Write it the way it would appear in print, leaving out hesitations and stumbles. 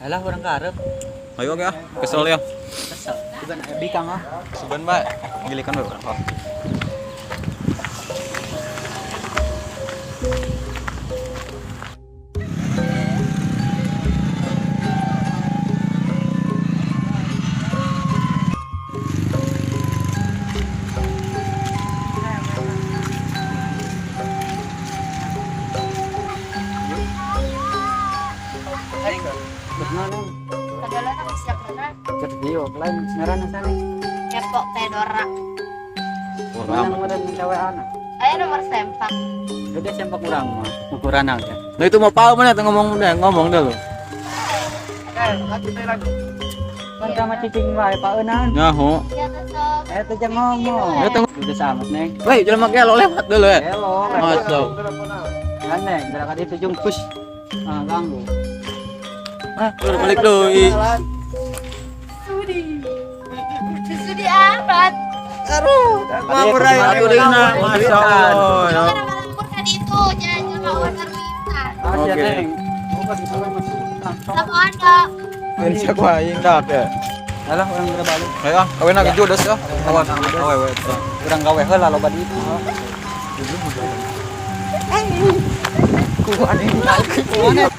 Alah, urang karep. Ayo ge ah, kesel ya. Kesel. Bukan bikang ah. Sugan bae, gilikan bae urang. Oh. Benar neng. Segala nak siap mana? Kerja lain ngaranna sana. Kepok tedora. Mana ngeureun cewek anak. Ayo nomor sempak. Gede sempak urang mah ukuran aja. Nah, itu mau pau mana tuh ngomong deh, ngomong dulu. Kan sama cicing wae paeunan. Nyaho. Ya kesel. Eh teh jangan ngomong. Ya, tunggu. Udah sama neng. Weh, jelema gelo lewat dulu ya. Elo. Masuk. Kan neng, gerakan itu jeung push. Ah, ganggu. Ah, udah balik dulu. Sudi. Sudi amat. Mamurai atuh deuna. Masya Allah. Ya. Karena malangkur tadi itu jangan jelema order witan. Ah, sia Oke. neng. Bukan gitu we masuk. Sama ada. Ini siapa aing dak ya. Alah urang geura balik. Ayo ah, kawin lagi judes ya. Kawan. Awewe. Urang gawe heula loba di itu. Kuat ini. Kuat.